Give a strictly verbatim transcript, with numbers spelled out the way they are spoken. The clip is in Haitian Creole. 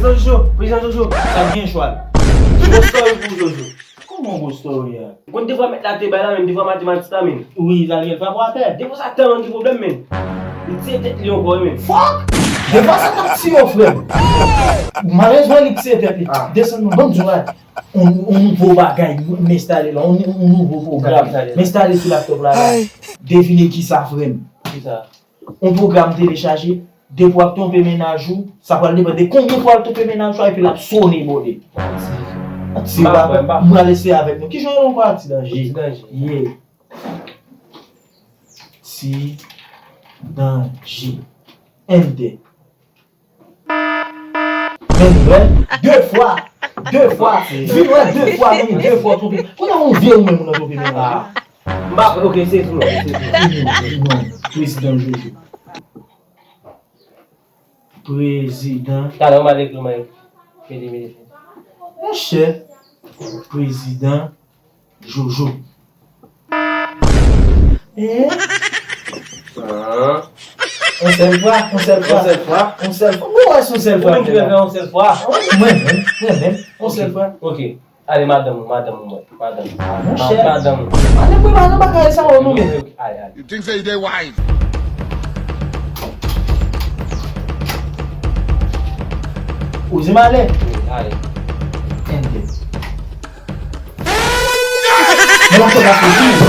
Jojo, prezidan Jojo, sa byen chwal. Gwo story pou Jojo. Kòman gwo story a? Ou konn defwa mèt la te bay la menm, defwa matematik la menm. Wi, Zariel, frape w atè. Defwa sa tèlman gen pwoblèm menm. Li tiye tèt li ankò wi menm. Fuck! Defwa sa t ap tiye w, frè m. Malerezman, li tiye tèt li. Desann non, ban m di w bagay. On, on nouvo bagay m enstale la, on, on nouvo pwogram m enstale sou laptop la la. Devine kisa, frè m? Kisa? On pwogram telechaje, depi w ap twonpe mennaj ou, sa pral depann de konbyen fwa l twonpe mennaj ou, epi l ap sone, bòde. Ti bagay, m pral eseye avèk nou. Kijan yo ankò a? Ti danje. Ti danje. Yeah. Ti danje. Enter. Men li wè, de fwa, de fwa, vin wè de fwa, wi, de fwa, twonpe. Kounye a yon vye ou menm ou nan twonpe menm la. M pa, ok, se tou non, se tou non. Non, non, prezidan Jojo. Prezidan. Talè, m al ekri, m al ekri. Mete, mete. Monchè, prezidan Jojo. Eh? Ah. On sèl fwa, on sèl fwa. On sèl fwa? On sèl fwa. Mwen wè se on sèl fwa. Ou menm ki fè on sèl fwa? Mwen menm, mwen menm, on sèl fwa. Ok. Ale, madanm ou, madanm ou, mwen. Madanm. Ah, monchè. Madanm ou. Ale, mwen pa nan bagay sa, non, men. Ok, ok. Ale, ale. You think say you dey wise? Ou di m ale? Wi, ale. Enter. Mwen pa konn ap fè.